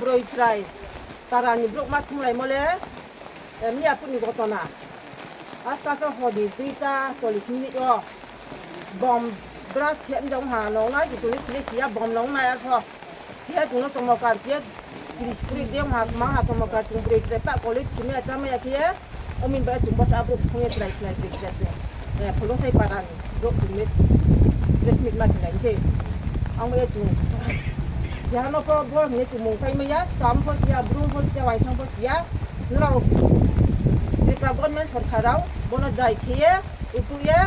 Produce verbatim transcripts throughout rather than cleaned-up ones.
Broi chrai para ni brouh ma thunglaimo le, eh, miya phuh ni gotona. Aska so hor ni duita chollish minute wo bomb blast khe mjang ha nongnai, ki chulai sile siya bomb nongnai arpho. Khe chung no chongmokar khe tris kri de ha, kma ha chongmokar chung broi chrai pah college simi ya chámai ya khe ye, omin ba chung basa abrouh thung ye chrai khlai broi chrai khlai. Eh, Pholungsai para ni brouh chung le press meet ma khlai se. Ang ba ye chung. Keha no pho bo hing ye chung mung paimai ya, Skam pho siya, Bru pho siya, Waisang pho siya. Nrao Tripura government sorkar rao bono jai khe ye, ipuh ye,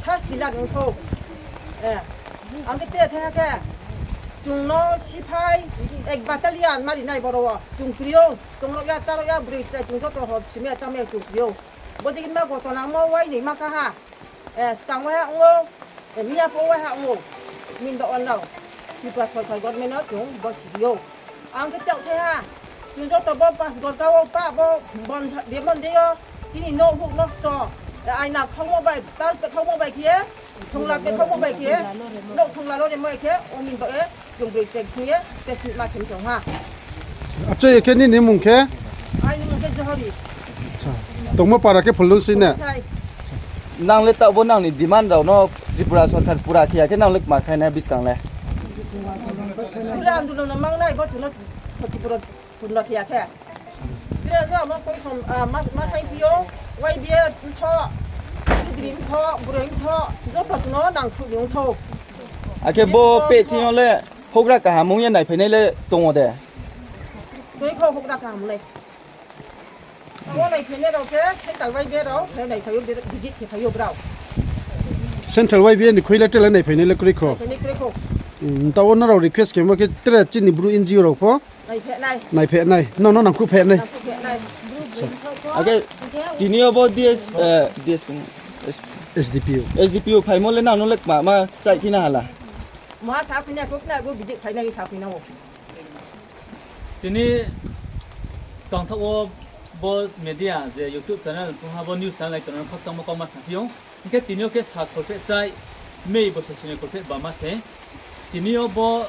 sasti la nung thou. Eh, ang khe te thaiha khe, chung no siphai ek battalion mari nai boro wo, chung kri ou, tongrok ya, chárok ya, broi chrai chung joto hor simi ya chámai ya chung kri ou. Bodei khe ma gotona mo wai noi ma kha ha. Eh, skang wai ha ong ou, eh, miya pho wai ha ong ou. Min ba onrao Tripura sorkar government no chung bo siri ou. Ang khe taoh thaiha, chung joto bo Pasgarka wo pah bo bon sa-, bemon dei yo, chini nouh buh nosto, eh, aina khaumo bai, tal pe khaumo bai khe, thongla pe khaumo bai khe, nouh thongla lo remo bai khe, omin ba e, chung broi chrai thung ye, press meet ma khe mi chong ha. Achai khe nini mung khe? Aini mung khe Johori. Acha. Tongmo para khe Pholungsai ne? Pholungsai. Nang le taoh bo nang ni demand rao no Tripura sorkar pura khe ya khe nang le kma khai nai buskang le? Pura andolon no mang nai bo chung no khotipuro purno khe ya khe. Tre no amo koi som, ah, ma, ma saingphi ou, Y B A mtho, sudri mtho, broi mtho, joto chung no nangkhruh ni ong thou. Akhe bo peh thing yo le houhgra kaham ong ye naiphainai le tong ou de? Tui kho houhgra kaham ong nai. Abo naiphainai rao khe central Y B A rao khe naiphai ou, visit khe phai ou brao. Central Y B A ni khui le tre le naiphainai le kroi kho. Naiphainai kroi kho. Hmm, taoh wo nrao request khemo khe tre chini Bru N G O rao pho naiphainai. Naiphainai. No, no, nangkhruh phainai. Nangkhruh phainai. Akhe tini yo bo D S, eh, D S P, S D P O. S D P O phaimo le nang no le kma ma chaihphi na hala? Maha saphi na, kok na, bo visit phainai saphi na ou. Tini skangthaoh wo bo media je YouTube channel phungha bo news channel nai tongnai khakchangmo kauma saphi ou. Hing khe tini yo khe sa kholpheh chai, May bosa sini kholpheh bama se. Tini yo bo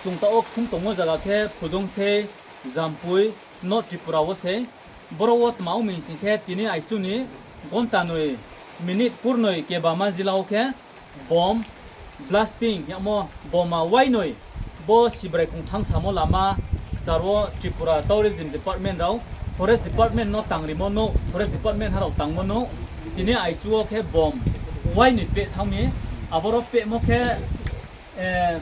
chung taoh wo khung tongmo zaga khe Phuldungsei, Jampui, North Tripura wo se. Boro wo tma ong mi sing khe tini aichu ni gonta noi minute kurnoi kebama jila wo khe bomb blasting yagmo, boma wainoi bo Sibrai Khongthang samo lama kchar wo Tripura Tourism Department rao, Forest Department no tangrimo nouh, Forest Department ha rao tangmo nouh, tini aichu wo khe bomb wainoi peh thanng mi, aboro pehmo khe, eh,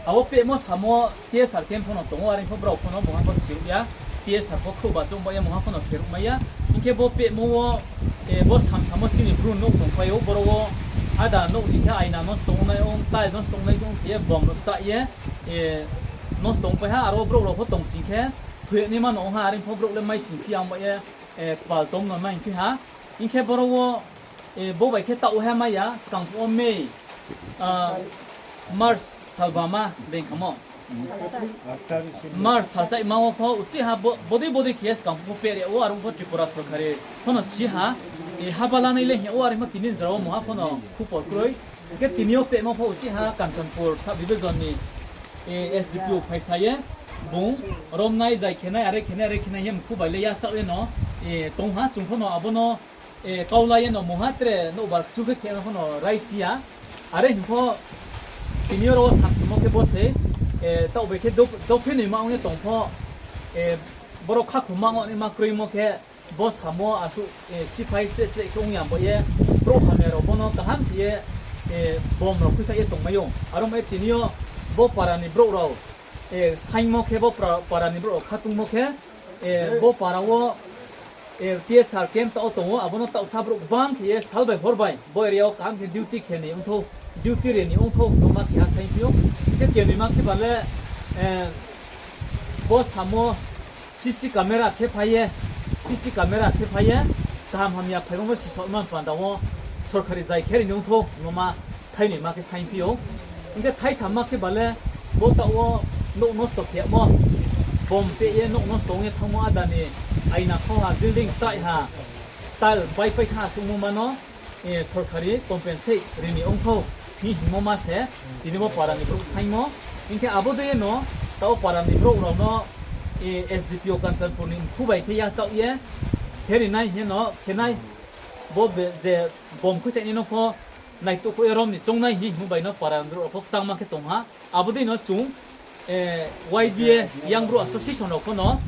abo pehmo samo T S R camp pho no tong ou, are pho brao pho no mungha pho siruh ya, T S R pho khrouhba choung ba ye mungha pho no pheruhmai ya. Hing khe bo pehmo wo, eh, bo samsamo chini Bru nouh tongpai ou, boro wo ada nouh ni khe aina nosto ongnai ong, tile nosto ongnai ong khe ye bomb rao chah ye, eh, nosto ongpai ha, aro brouh rao pho tong sing khe thoi naima no ong ha, are pho brouh le mai sing phi ya ong ba ye, eh, kpal tom no mai phi ha. Hing khe boro wo, eh, bo bai khe taoh ha mai ya, skang phuh wo May, ah, March salbama dei khamo. March salchaima wo pho uchih ha bo-, bodei bodei khe skang phuh pho pehre ou, are pho Tripura sorkari pho no si ha, eh, haba lanai le hing ou, are pho tini jora wo mungha pho no khupor kroi. Hing khe tini yo pehmo pho uchih ha Kanchanpur sub division ni, eh, S D P O phaisa ye, bung romnai, jai khenai, are khenai, are khenai ye mkhu bai le yachaoh ye no, eh, tong ha, chung pho no abo no, eh, kaula ye no mungha tre nouhbar kchu khe khe pho no raisi ya. Are hing pho tini yo ro wo samchumo khe bo se, eh, taoh bai khe dou-, douphi noima ong ye tong pho, eh, boro khakhuma ong naima kroimo khe bo samo asuh, eh, siphai chreh chreh khe ong ya bo ye, brouh hamya rao bo no kaham khe ye, eh, bomb rao khuithaoh ye tongmai ou. Aro mai tini yo bo para ni brouh rao, eh, saingmo khe bo pra-, para ni brouh rao khatungmo khe, eh, bo para wo, eh, T S R camp taoh wo tong ou, abo no taohsa brouh gbang khe ye sal bai hor bai bo area wo kaham khe duty khe ni ongthou, duty re ni ongthou, tongma keha saingphi ou. Khe kenoima khe ba le, eh, bo samo C C camera khe phai ye, C C camera khe phai ye, kaham hamya phaimo bo sisao man panda wo sorkari jai khe ri ni ongthou, hingmo ma thainoima khe saingphi ou. Hing khe thaithamma khe ba le, bo taoh wo nouh nosto khe yagmo, bomb peh ye nouh nosto ong ye thanngmo, ada ni aina khau ha, building tai ha, tile baipai thanng ha tongmo ma no, eh, sorkari compensate ri ni ongthou hing hingmo ma se, tini bo para ni brouh saingmo. Hing khe abo dei ye no, taoh para ni brouh rao no, S D P O Kanchanpur ni mkhu bai khe yachaoh ye, kheri nai hing ye no khe nai, bo je bom khuithaih nai no pho naituh khuh ye rom ni choung nai hing hing bai no para brouh rao pho kchangma khe tong ha. Abo dei no chung, Y B A Young Bru Association rao pho no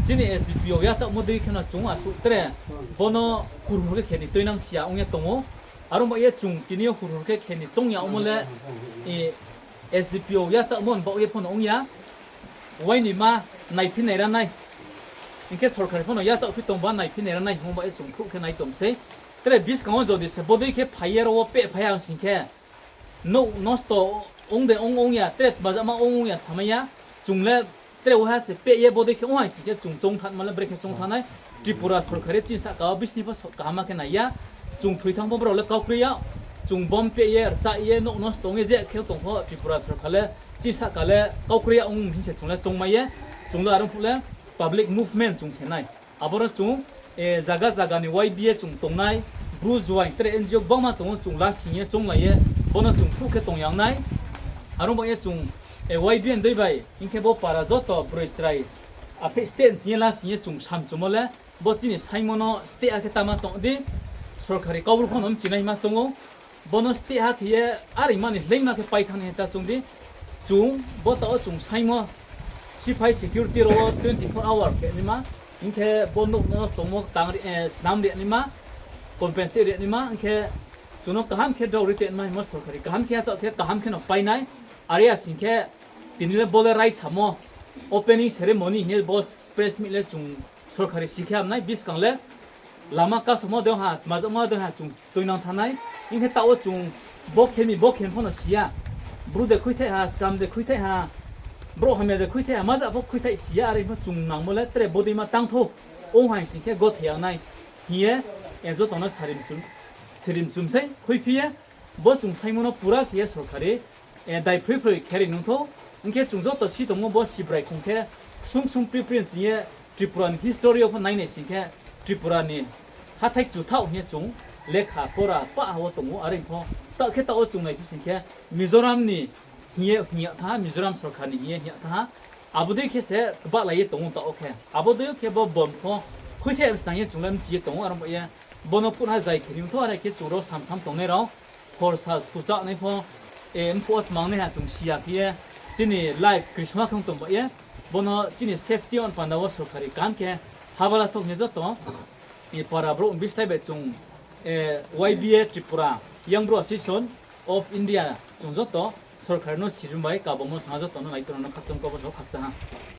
chini S D P O yachaohmo dei khe no chung asuh tre bo no hurhur khe khe ni tuinang si ya ong ye tong ou. Are ong ba ye chung tini yo hurhur khe khe ni choung ya ongmo le, S D P O yachaohmo ni baoh ye pho no ong ya. Uaini ma naiphi naira nai. Hing khe sorkari pho no yachaoh phi tong ba naiphi naira nai hing ong ba ye chung khruh khe nai tong sei. Tre buskang wo jodi se bodei khe phai ye ro wo pehphai ha sing khe, nouh nosto ong de ong ong ya, tre tmajama ong ong ya samai ya, chung le tre uaiha se peh ye bodei khe ong hai sing khe chung choung thanngma le brekhe choung thanng nai. Tripura sorkari chini sahka wo bisni pho kaham ma khe nai ya. Chung thoi thanng pho brao le kaukroi ya. Chung bom peh ye, rchah ye, nouh nosto ong ye je khe tong pho Tripura sorkar le chini sahka le kaukroi ya ong hing se chung le choungmai ye. Chung le are ong phuh le public movement chung khe nai. Aboro chung zaga zaga ni Y B A chung tongnai, Bru juaing tre N G O gbangma tong ou chung lasing ye chounglai ye, bo no chung khruh khe tong yang nai. Are ong ba ye chung Y B A ni dei bai hing khe bo para joto broi chrai apheh state ni ching ye lasing ye chung samchumo le, bo chini saingmo no state ha khe tama tong di, sorkari Kaubru pho no mchinai hima choung ou. Bo no state ha khe ye are ma ni hleingma khe pai thanng nai hing ta choung di. Chung bo taoh wo chung saingmo siphai security rao wo twenty four hour khe naima, hing khe bo nouh no tongmo tang ri, snam ri naima, compensate ri naima, hing khe chung no kaham khe drao ri te naima hingmo sorkari kaham khe yachaoh khe kaham khe no pai nai. Are ya sing khe tini le bo le raisamo opening ceremony hing ye bo press meet le chung sorkari si khe ham nai, buskang le lama kasomo de ha, tmajama de ha chung tuinang thanng nai. Hing khe taoh wo chung bo khe mi bo khe pho no si ya. Bru de khuithaih ha, skam de khuithaih ha, brouh hamya de khuithaih ha, ma ja pho khuithaih si ya, are pho chung nangmo le tre bodeima tang thou, ong hai sing khe gothai ya nai hing ye, joto no sarim chum sei khuiphi ye, bo chung saingmo no pura khe ye sorkari daiphroi phroi khe ri nung thou. Hing khe chung joto si tongmo bo Sibrai khong khe ksung ksung pri pri ching ye Tripura ni history yo pho nai nai sing khe Tripura ni hathái kchuthaoh hing ye chung lekha pora pah ha wo tong ou, are pho taoh khe taoh wo chung naiphi sing khe Mizoram ni hing ye hing yag thanng ha, Mizoram sorkar ni hing ye hing yag thanng ha. Abo dei khe se bahlai ye tong ou taoh wo khe. Abo dei khe bo bom pho khuithaih snang ye chung le mchi ye tong ou, are ong ba ye bo no phuhnai zai khe ri ong thou, are khe chung ro samsam tongnai rao khorsa thuchah nai pho, mphuh wo tmang nai ha chung si ya khe ye, chini life krisma khe ong tong ba ye, bo no chini safety on panda wo sorkari kaham khe habala thou hing ye joto para brouh bislái bai chung, Y B A Tripura, Young Bru Association of India, chung joto sorkari no sirim bai kabomo sanga joto no naitor no khakchang kau bo no khakchang ha.